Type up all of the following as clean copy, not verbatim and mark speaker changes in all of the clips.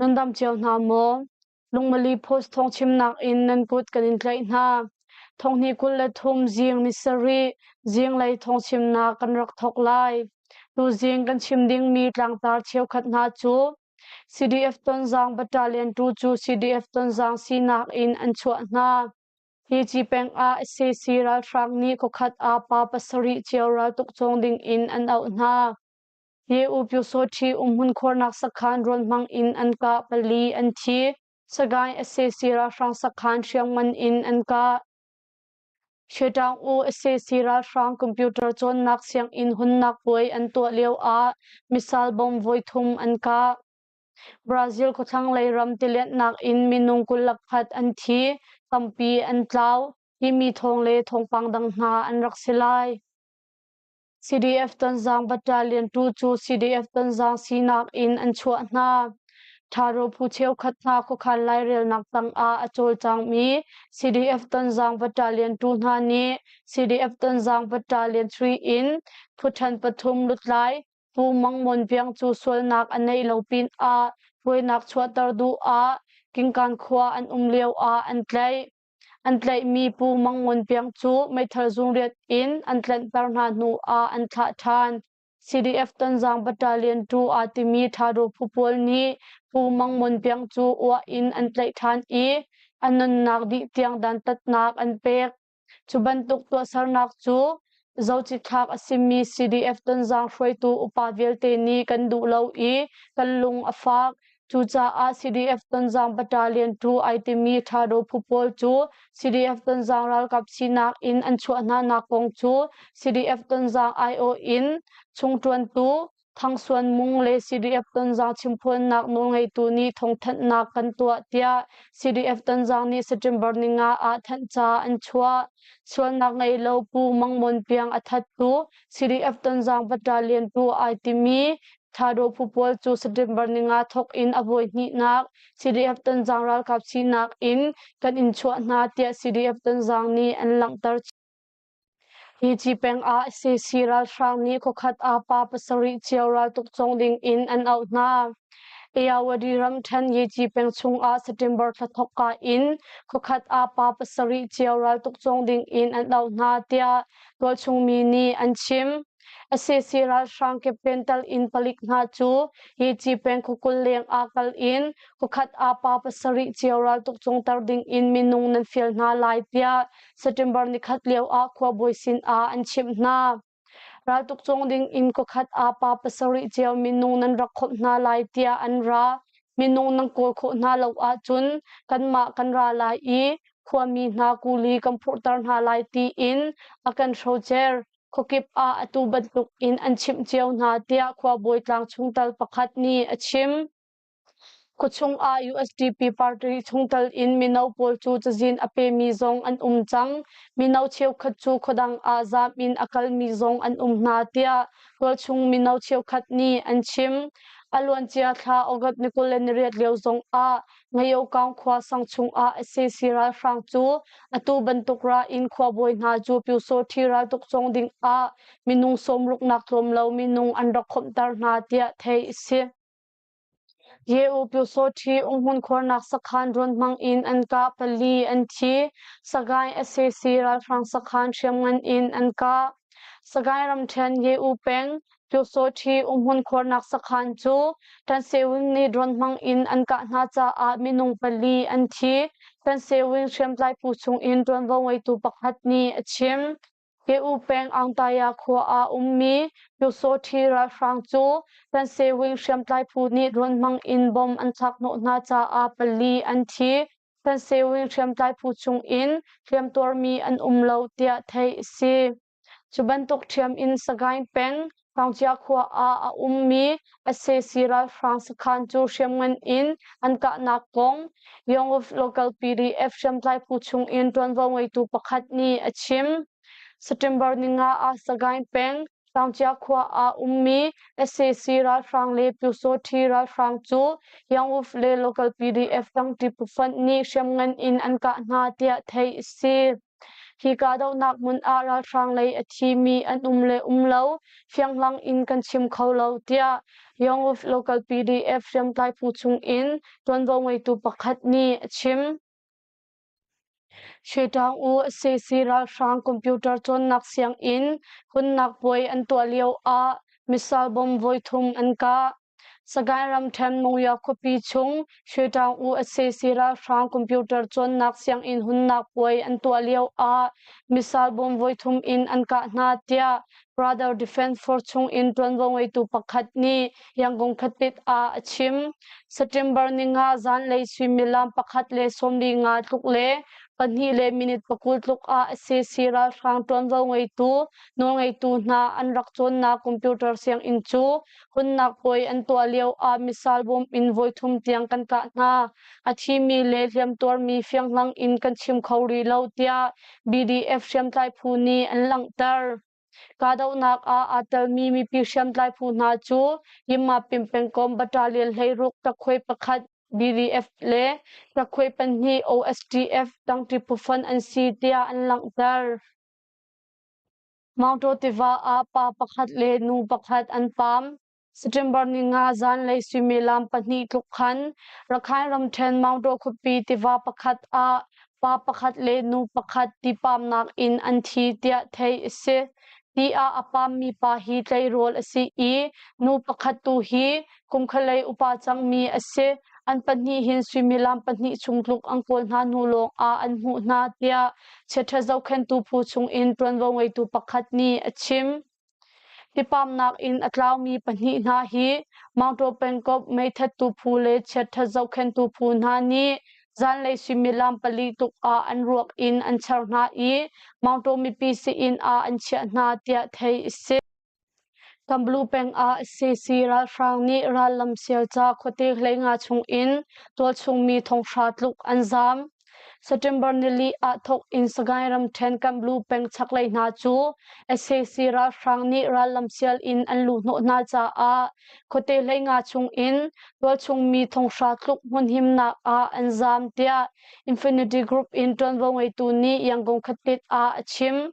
Speaker 1: Nan dam cio hna maw? Lungmali Post thawngchimnak in nan kut kan in tlaih hna. Thonghnih 23 zing ni sarih zinglei thawngchimnak kan rak thawk lai. Tuzing kan chim dingmi tlangtar cheukhat hna cu CDF Tonzang Battalion 2 cu CDF Tonzang sinak in an chuah hna. Hi peng ah sac ralhrang nih khuakhat ah pa pasarih cio raltuk cawng ding in an auh hna. Ye U Pyusawṭhi umhmun khuarnak sakhan rawn hmang in an kah pali an thi. Sagaing sac ralhrang sakhan hriamngan in an kah. Shwetaung U sac ralhrang computer cawnnak sianginn hunnak puai an tuah lio ah missile bomb voithum an kah. Brazil khuathlanglei ram tilianhnak in minung 21 an thi, tampi an tlau, timi thawng le thawngpang dang hna an rak si lai. CDF Tonzang Battalion 2 cu CDF Tonzang sinak in an chuah hna. Tharo phu cheukhat hna khuakhan lairelnak tangah a cawlcangmi CDF Tonzang Battalion 2 hna nih CDF Tonzang Battalion 3 in phuṭhen pathum lutlai Pu Mang Mon Piang cu sualnak a neih lo pinah buainak chuahter duh ah Kingkan khua an um lio ah an tlaih. An tlaihmi Pu Mang Mon Piang cu meithal zungriat in an tlanhter hna hnu ah an thlah ṭhan. CDF Tonzang Battalion 2 aa timi Thado phu pawl nih Pu Mang Mon Piang cu uah in an tlaih ṭhan i a nunnak dih tiang dantatnak an pek. Cu bantuk tuahsernak cu zocithlak a simi CDF Tonzang hruaitu upa vialte nih kan duh lo i kan lung a fak. Cucaah CDF Tonzang Battalion 2 ai timi Thado phu pawl cu CDF Tonzang ralkap sinak in an chuah hnanak kong cu CDF Tonzang aiawh in chungṭuantu Thangsuan Mung le CDF Tonzang chimphuannak nawlngeitu nih thawngthanhnak kan tuah tiah CDF Tonzang nih September ninga ah thanhca an chuah. Sualnak ngei lo Pu Mang Mon Piang a thattu CDF Tonzang Battalion tu ai timi Thado phu pawl cu September ninga thawk in a voi hnihnak CDF Tonzang ralkap sinak in kan in chuah hna tiah CDF Tonzang nih an langhter. Hi peng ah sac ralhrang nih khuakhat ah pa pasarih cio raltuk cawng ding in an auh hna. Ayeyarwady ramṭhen Yechi peng chung ah September thla thawkka in khuakhat ah pa pasarih cio raltuk cawng ding in an auh hna tiah tualchung mi nih an chim. Sac ralhrang keppen tal in palik hna cu Yechi peng khuakul leng ah kal in khuakhat ah pa pasarih cio raltuk cawngter ding in minung nan fial hna lai tiah September nikhat lio ah khuabawi sin ah an chimh hna. Raltuk cawng ding in khuakhat ah pa pasarih cio minung nan rak khawmh hna lai tiah an ra. Minung nan kawl khawh hna lo ahcun kanmah kan ra lai i khuami hna kuli kan phurhter hna lai tiin a kan hrocer. Khuakip ah atu bantuk in an chimh cio hna tiah khuabawi tlang chungtel pakhat nih a chim. Khuachung ah USDP party chungtel in mino pawl cu cazin a pemi zong an um cang. Mino cheukhat cu khuadang ah zaam in a kalmi zong an um hna tiah tualchung mino cheukhat nih an chim. A luancia thla August ni 28 lio zong ah Ngayokaung khua sang chung ah sac ralhrang cu atu bantuk ra in khuabawi hna cu Pyusawṭhi raltuk cawng ding ah minung sawmruk nak tlawm lo minung an rak khawmhter hna tiah theih a si. Ye-U Pyusawṭhi umhmun khuarnak sakhan rawn hmang in an kah pali an thi. Sagaing sac ralhrang sakhan hriamngan in an kah. Sagaing ramṭhen Ye-U peng Pyusawṭhi umhmun khuarnak sakhan cu Tansewing nih drone hmang in an kah hna caah minung pali an thi. Tansewing hriamtlai phu chung in ṭuanvo ngeitu pakhat nih a chim. Ke-u peng Aungtaya khua ah ummi Pyusawṭhi ralhrang cu Tansewing hriamtlai phu nih drone hmang in bomb an thlak hnawh hna caah pali an thi. Tansewing hriamtlai phu chung in hliamtuarmi an um lo tiah theih a si. Cu bantuk ṭhiam in Sagaing peng Taungcia khua ah a ummi sac ralhrang sakhan cu hriamngan in an kahnak kong Yongup Local PDF hriamtlai phu chung in ṭuanvo ngeitu pakhat nih a chim. September ninga ah Sagaing peng Taungcia khua ah ummi sac ralhrang le Pyusawṭhi ralhrang cu Yongup le Local PDF ṭangṭi phu fonh nih hriamngan in an kah hna tiah theih a si. Hi kahdohnak hmun ah ralhrang lei a thimi an um le um lo fianghlang in kan chim kho lo tiah Yongluf Local PDF hriamtlai phu chung in ṭuanvo ngeitu pakhat nih a chim. Shwetaung U sac ralhrang computer cawnnak sianginn hunnak puai an tuah lio ah missile bomb voithum an kah. Sagaing ramṭhen Mongya khuapi chung Shwetaung U sac ralhrang computer cawnnak sianginn hunnak puai an tuah lio ah missile bomb voithum in an kah hna tiah Brother Defense Force chung in ṭuanvo ngeitu pakhat nih Yangon khuatit ah a chim. September ninga zanlei suimilam pakhat le 45 tluk le pahnih le minute pakul tluk ah sac ralhrang ṭuanvo ngeitu nawlngeitu hna an rak cawnnak computer sianginn cu hunnak puai an tuah lio ah missile bomb in voithum tiang kan kah hna. A thimi le hliamtuarmi fianghlang in kan chim kho rih lo tiah BDF hriamtlai phu nih an langhter. Kahdohnak ah aa telmi mipi hriamtlai phu hna cu Yimapim pengkomh Battalion 16 Takhuai pakhat BDF le Takhuai pahnih OSTF tangṭi phufonh an si tiah an langhter. Mawtaw tiva ah pa pakhat le nu pakhat an paam. September ninga zanlei suimilam pahnih tluk khan Rakhine ramṭhen Maungdaw khuapi tiva pakhat ah pa pakhat le nu pakhat tipamnak in an thi tiah theih a si. Ti ah a pammi pa hi tleirawl a si i nu pakhat tu hi kumkhalei upa cangmi a si. An pahnih hin suimilam pahnih chung tluk an kawl hna hnu lawng ah an hmuh hna tiah chiaṭha zohkhenhtu phu chungin ṭuanvo ngeitu pakhat nih a chim. Tipamnak in a tlaumi pahnih hna hi Maungtaw pengkomh meithattu phu le chiaṭhat zohkhenhtu phu hna nih zanlei suimilam pali tuk ah an ruak in an char hna i Maungtaw mipi sii-inn ah an chiah hna tiah theih a si. Kamblu peng ah sac ralhrang nih rallam sialca khuate hleinga chung in tualchung mi thonghra tluk an zaam. September nili ah thawk in Sagaing ramṭhen Kamblu peng chaklei hna cu sac ralhrang nih rallam sial in an luhhnawh hna caah khuate hleinga chung in tualchung mi thonghra tluk hmunhimnak ah an zaam tiah Infinity Group in ṭuanvo ngeitu nih Yangon khuatit ah a chim.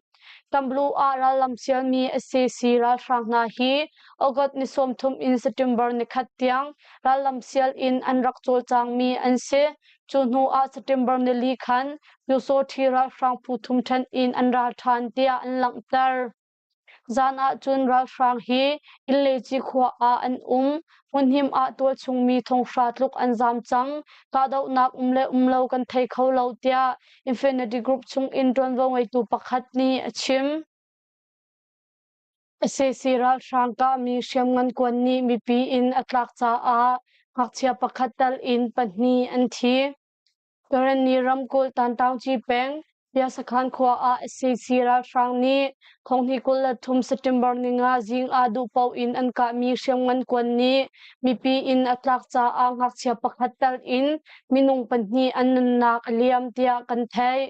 Speaker 1: Kamblu ah rallam sialmi sac ralhrang hna hi August ni 30 in September nikhat tiang rallam sial in an rak cawlcangmi an si. Cu hnu ah September nili khan Pyusawṭhi ralhrang phu thum ṭhen in an ral ṭhan tiah an langhter. Zan ah cun ralhrang hi Innleci khua ah an um. Hmunhim ah tualchungmi thonghra tluk an zaam cang. Kahdohnak um le um lo kan thei kho lo tiah Infinity Group chung in ṭuanvo ngeitu pakhat nih a chim. Sac ralhrang kahmi hriamngan kuan nih mipi inn a tlak caah ngakchia pakhat tal in pahnih an thi. Karenni ramkulh Tantaungci peng Piasakhan khua ah sac ralhrang nih thonghnih 23 September ninga zing ah duhpaoh in an kahmi hriamngan kuan nih mipi inn a tlak caah ngakchia pakhat tal in minung pahnih an nunnak a liam tiah kan theih.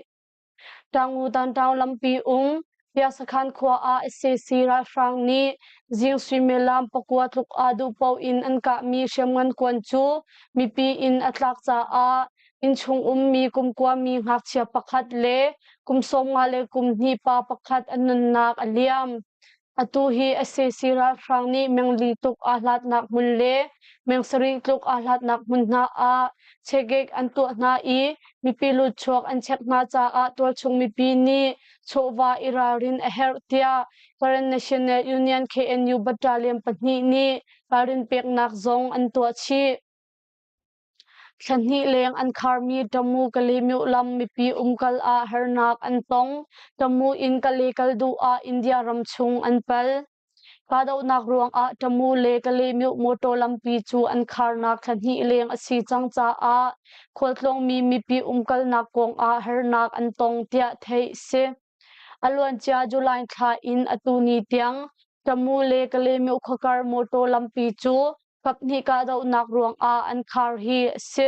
Speaker 1: Taungu Tantaung lampi um Piasakhan khua ah sac ralhrang nih zing suimilam pakua tluk ah duhpaoh in an kahmi hriamngan kuan cu mipi inn a tlak caah innchung ummi kum kuami ngakchia pakhat le kum 15 le kum hnih pa pakhat an nunnak a liam. Atu hi sac ralhrang nih mengli tluk aa hlatnak hmun le meng sarih tluk aa hlatnak hmun hna ah chekek an tuah hna i mipi lutchuak an chek hna caah tualchung mipi nih chawhva i ralrin a herh tiah Karen National Union KNU Battalion pahnih nih ralrin peknak zong an tuah chih. Thla hnih leng an kharmi Tamu Kalaymyo lam mipi umkal ah harnak an tong. Tamu in Kalay kal duh ah India ram chung an pal. Kahdohnak ruangah Tamu le Kalaymyo motor lampi cu an kharnak thla hnih leng a si cang caah khualtlawngmi mipi umkalnak kongah harnak an tong tiah theih a si. A luancia July thla in atu ni tiang Tamu le Kalaymyo khuakar motor lampi cu Kaphnih kahdohnak ruangah an khar hi a si.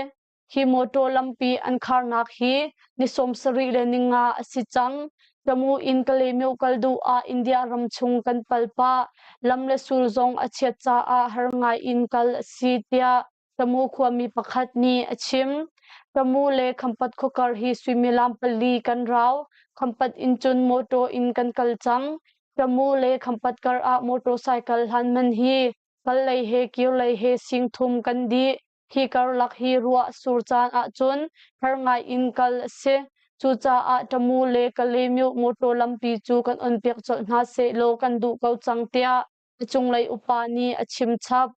Speaker 1: Hi motor lampi an kharnak hi ni 70 le ninga a si cang. Tamu in Kalaymyo kal duh ah India ram chung kan pal pah. Lam le sul zong a chiat caah har ngai in kal a si tiah Tamu khuami pakhat nih a chim. Tamu le Khampat khuakar hi suimilam pali kan rau. Khampat in cun mawṭaw in kan kal cang. Tamu le Khampat kar ah motorcycle hlan man hi kal lei he kir lei he sing thum kan dih. Hi karlak hi ruah sur caan ahcun har ngai in kal a si. Cucaah Tamu le Kalaymyo mawṭaw lampi cu kan on piak colh hna sehlaw kan duh ko cang tiah a cunglei upa nih a chim chap.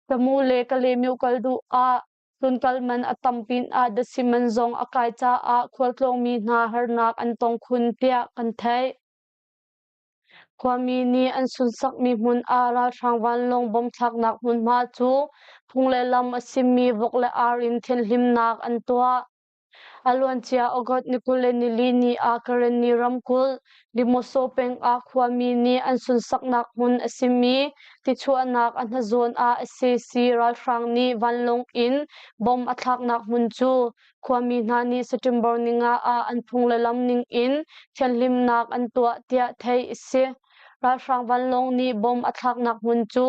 Speaker 1: Tamu le Kalaymyo kal duh ah tlunkal man a tam pinah datsi man zong a kai caah khualtlawngmi hna harnak an tong khun tiah kan theih. Khuami nih an sunsakmi hmun ah ralhrang vanlawng bomb thlaknak hmunhma cu phung le lam a simi vok le ar in thianhlimnak an tuah. A luancia August ni 24 ni ah Karenni ramkulh Demoso peng ah khuami nih an sunsaknak hmun a simi tichuahnak a hnazawn ah sac ralhrang nih vanlawng in bomb a thlaknak hmun cu khuami hna nih September ninga ah an phung le lam ning in thianhlimnak an tuah tiah theih a si. Ralhrang vanlawng nih bomb a thlaknak hmun cu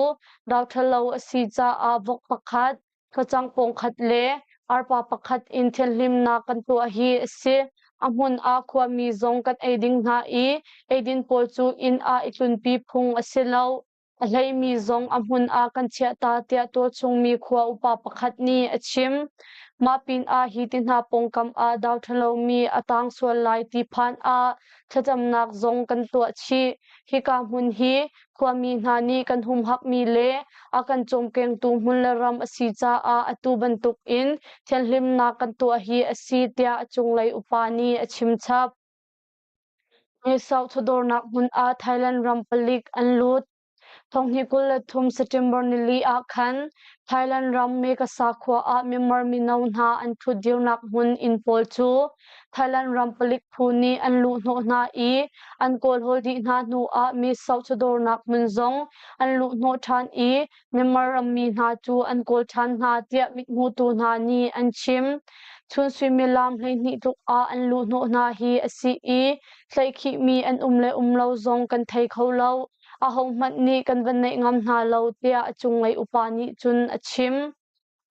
Speaker 1: rauthalo a si caah vok pakhat, facang pawng khat le arpa pakhat in thianhlimnak kan tuah hi a si. A hmun ah khuami zong kan ei ding hna i eidin pawl cu inn ah i tlunpi phung a si lo. A hleimi zong a hmun ah kan chiah ta tiah tualchungmi khua upa pakhat nih a chim. Mah pinah hi ti hna pawngkam ah dau ṭhalomi a tang sual lai ti phan ah thlacamnak zong kan tuah chih. Hika hmun hi khuami hna nih kan humhakmi le a kan cawmkengtu hmun le ram a si caah atu bantuk in thianhlimnak kan tuah hi a si tiah a cunglei upa nih a chim chap. Ngesau chawdawrnak hmun ah Thailand ram palik an lut. Thonghnih 23 September nili ah khan Thailand ram Mekasa khua ah Myanmar mino hna an ṭhutdirnak hmun inn pawl cu Thailand ram palik phu nih an luhhnawh hna i an kawlhawl dih hna hnu ah Mesau chawdawrnak hmun zong an luhhnawh ṭhan i Myanmar rammi hna cu an kawl ṭhan hna tiah mithmutu hna nih an chim. Chun suimilam 12 tluk ah an luhhnawh hna hi a si i tlaihkhihmi an um le um lo zong kan thei kho lo. Ahohmanh nih kan va naih ngam hna lo tiah a cunglei upa nih cun a chim.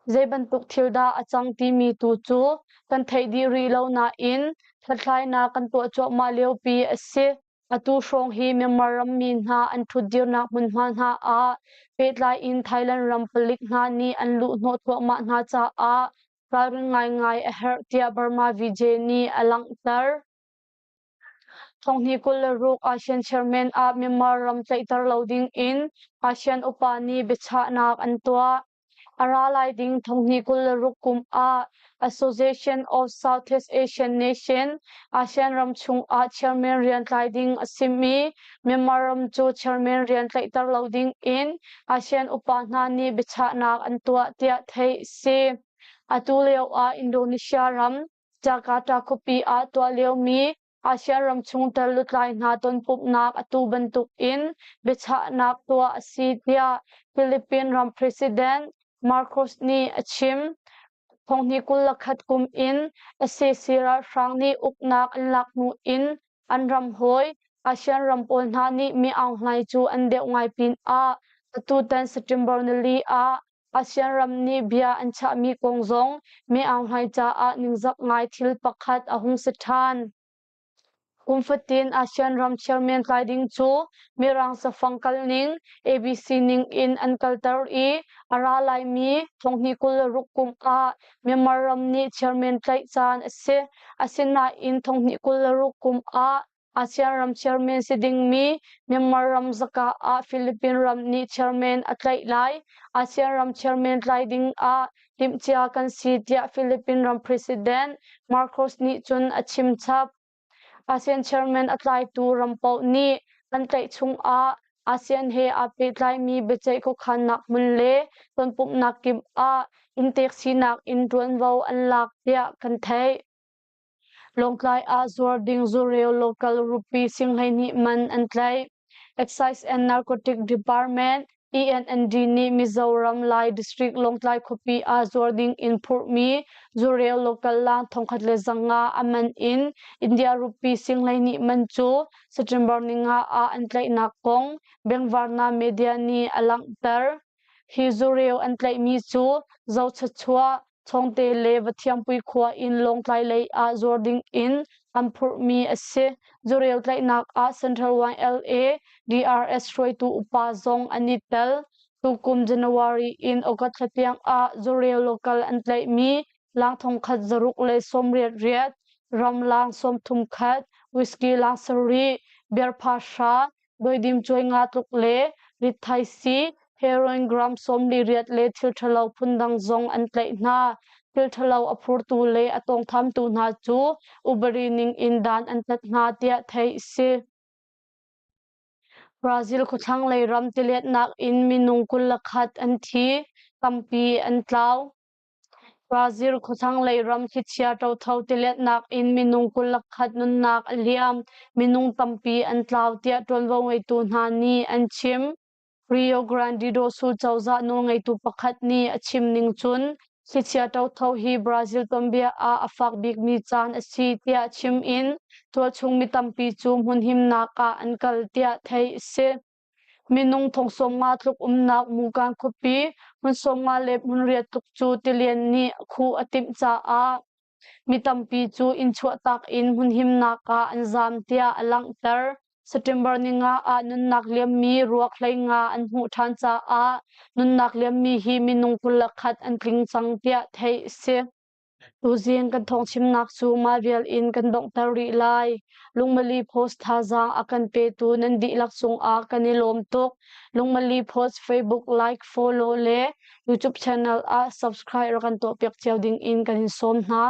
Speaker 1: Zei bantuk thil dah a cang timi tu cu kan theih dih rih lo nain hlathlainak kan tuah cuahmah liopi a si. Atu hrawng hi Myanmar rammi hna an ṭhutdirnak hmunhma hna ah pehtlai in Thailand ram palik hna nih an luhhnawh thluahmah hna caah ralring ngaingai a herh tiah Burma VJ nih a langhter. Thonghnih 26 ASEAN Chairman ah Myanmar ram tlaihter lo ding in ASEAN upa nih biachahnak an tuah. A ra lai ding thonghnih 26 kum ah Association of Southeast Asian Nation ASEAN ram chung ah chairman rian tlai ding a simi Myanmar ram cu chairman rian tlaihter lo ding in ASEAN upa hna nih biachahnak an tuah tiah theih a si. Atu lio ah Indonesia ram Jakarta khuapi ah tuah liomi ASEAN ram chungtel lutlai hna tonpumhnak atu bantuk in biachahnak tuah a si tiah Philippine ram President Marcos nih a chim. Thonghnih 21 kum in sac ralhrang nih uknak an lak hnu in an ram hawi ASEAN ram pawl hna nih Mi Aung Hlaing cu an deuh ngai pinah atutan September nili ah ASEAN ram nih bia an chahmi kong zong Mi Aung Hlaing caah ningzak ngai thil pakhat a hung si ṭhan. Kum fatin ASEAN ram chairman tlai ding cu Mirang cafang kalning ABC ning in an kalter i a ra laimi thonghnih 26 kum ah Myanmar ram nih chairman tlaih caan a si. Asinain thonghnih 26 kum ah ASEAN ram chairman si dingmi Myanmar ram zaka ah Philippine ram nih chairman a tlaih lai. ASEAN ram chairman tlai ding ah timhcia kan si tiah Philippine ram President Marcos nih cun a chim chap. ASEAN chairman a tlaitu ram paoh nih an tlaih chung ah ASEAN he aa pehtlaimi biaceih khuakhannak hmun le tonpumhnak kip ah inntek sinak in ṭuanvo an lak tiah kan theih. Lawngtlai ah zuar ding zureu local rupee sing 12 man an tlaih. Excise and Narcotic Department ENND nih Mizoram Lai District Lawngtlai khuapi ah zuar ding in phurhmi zureu local lang 1500 a man in India rupee sing 12 man cu September ninga ah an tlaihnak kong Bengvarna media nih a langhter. Hi zureu an tlaihmi cu Zochachuah, Chawngte le Vathiangpui khua in Lawngtlai lei ah zuar ding in an phurhmi a si. Zureu tlaihnak ah Central YLA DRS hruaitu upa zong an i tel. Tukum January in August thla tiang ah zureu local an tlaihmi lang thongkhat 688 riat, ram lang 31, whisky lang sarih, beer pha hra, doidim cuai nga tluk le rithaisi, heroin gram 48 le thil ṭhalo phundang zong an tlaih hna. Thil ṭhalo a phurtu le a tawngthamtu hna cu upadi ning in dan an tat hna tiah theih a si. Brazil khuathlanglei ram tiletnak in minung 21 an thi, tampi an tlau. Brazil khuathlanglei ram thlichia ṭotho tiletnak in minung 21 nunnak a liam, minung tampi an tlau tiah ṭuanvo ngeitu hna nih an chim. Rio Grande do Sul cozah nawlngeitu pakhat nih a chim ning cun thlichia ṭotho hi Brazil tuanbia ah a fak bikmi caan a si tiah chim in tualchung mi tampi cu hmunhimnak ah an kal tiah theih a si. Minung thong 50 tluk umnak Mukan khuapi hmun 50 le hmun riat tluk cu tilian nih khuh a timh caah mi tampi cu inn chuahtak in hmunhimnak ah an zaam tiah a langhter. September ninga ah nunnak liammi ruak 15 an hmuh ṭhan caah nunnak liammi hi minung 21 an tling cang tiah theih a si. Tuzing kan thawngchimnak cu mah vial in kan donghter rih lai. Lungmali Post thazaang a kan petu nan dihlak cungah kan i lawm tuk. Lungmali Post Facebook like, follow le YouTube channel ah subscribe rak kan tuahpiak cio ding in kan in sawm hna.